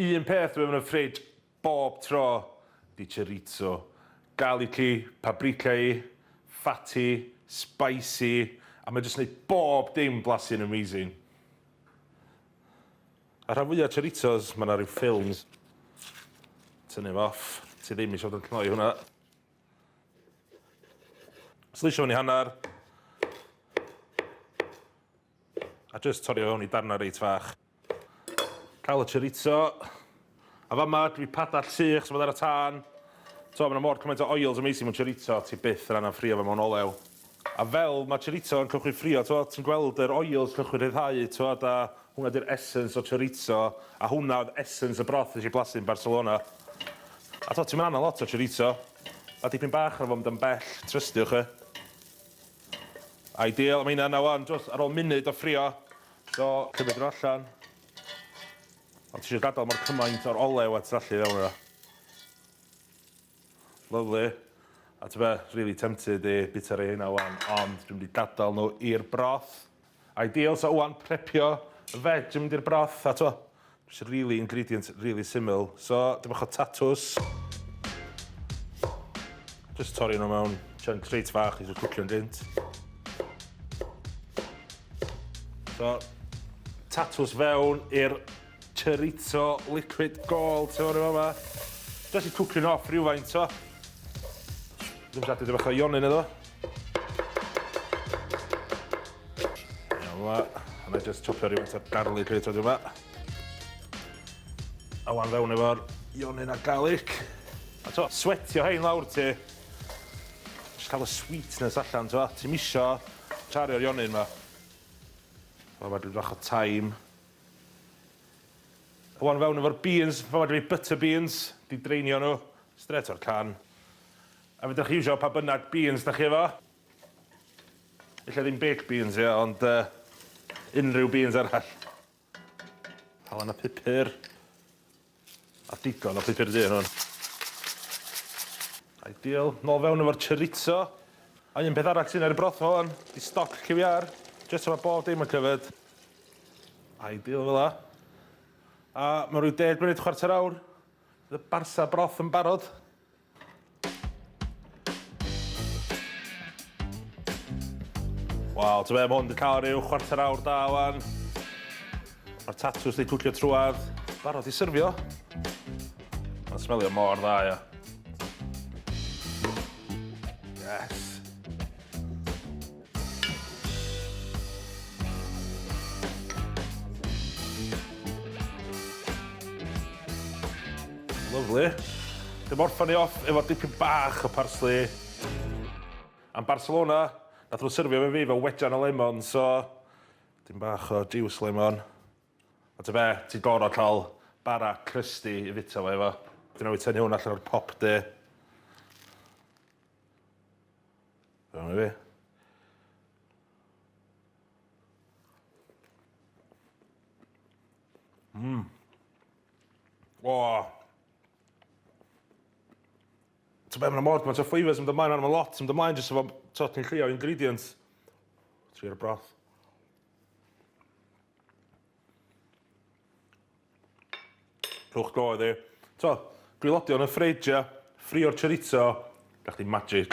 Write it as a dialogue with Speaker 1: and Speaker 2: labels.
Speaker 1: Un peth dwi efo yn y fridge bob tro 'di chorizo. Garlicky, paprika-y, fatty, spicy, a mae jyst yn neud bob dim blasu'n amazing. A rhan fwya chorizos, ma' 'na ryw films. Tynnu fo off. Ti ddim isio fod yn cnoi hwnna. Sleisio hwn i hannar. A jyst torri o fewn i darna reit fach. Cael y chorizo. A fama, dwi padall sych, so ar y tân. So, mae 'na mor cymaint o oils amazing mewn chorizo, ti byth yn angen ffrio fo mewn olew. A fel mae chorizo yn cychwyn ffrio, t'mo', ti'n gweld yr oils cychwyn rhyddhau, t'mod, a hwnna 'di'r essence o chorizo, a hwnna oedd essence y broth nes i blasu yn Barcelona. A t'mo', ti'm yn angen lot o chorizo. A dipyn bach o fo mynd yn bell, trystiwch fi. Ideal, mae hynna yna wan, jyst ar ôl munud o ffrio. So, cymryd nhw allan. Ond ti eisiau gadael mor cymaint o'r olew at allu fewn yna. Lovely. A ti be, really tempted i bita rei hynna wan, ond dwi'n mynd i gadael nhw i'r broth. Ideal, so wan prepio y veg yn mynd i'r broth, a t'mo, jyst really ingredient really syml. So, dim bach o tatws. Just torri nhw mewn chunks reit fach i cwcio'n gynt. So, tatws fewn i'r chorizo liquid gold, ti'n fawr yma. Just i cwcio'n off rhywfaint, so. Dwi'n siarad bach o ionyn iddo. Iawn, yma. A na just chopio rhywfaint o garlic reit o'r yma. A wan fewn efo'r ionyn a garlic. A to, sweatio hein lawr ti. Just cael y sweetness allan, to. Ti'n misio chario'r ionyn ma. Wel, mae dwi'n bach o thyme. A wan fewn efo'r beans, fa ma' butter beans, di dreinio nhw, straight o'r can. A fedrwch chi iwsio pa bynnag beans da chi efo. Ella ddim baked beans ia, ond uh, unrhyw beans arall. Halen a pupur. A digon o pupur du yn hwn. Ideal. Nôl fewn efo'r chorizo. A un peth arall sy'n ar y broth hwn, di stoc cyw iâr. Just so mae bob dim yn covered. Ideal fel 'a. A mewn rhyw deg munud, chwarter awr, fydd y barsa broth yn barod. Wel, ti'n be, mae hwn wedi cael rhyw chwarter awr da wan. Mae'r tatws wedi cwcio trwadd. Barod i syrfio. Mae'n smelio mor dda, ia. Yes. Lyfli. Dim orffan ni off efo dipyn bach o parsley. Am Barcelona, nath nhw syrfio fe fi fel wejan o lemon, so dim bach o juice lemon. A ta be, ti'n gorfod cael bara crusty i fita fo efo. Dwi'n newydd tynnu hwn allan o'r pop de. Fewn i fi. Mmm. O! Ti'n be, mae'n mor gymaint o flavours yn mynd ymlaen, mae'n lot yn mynd ymlaen jyst efo, t'o, ti'n llio ingredients. Trio'r broth. Rhowch go iddi. To, gwaelodion y ffridge, ia. Ffrio'r chorizo. Gach di magic.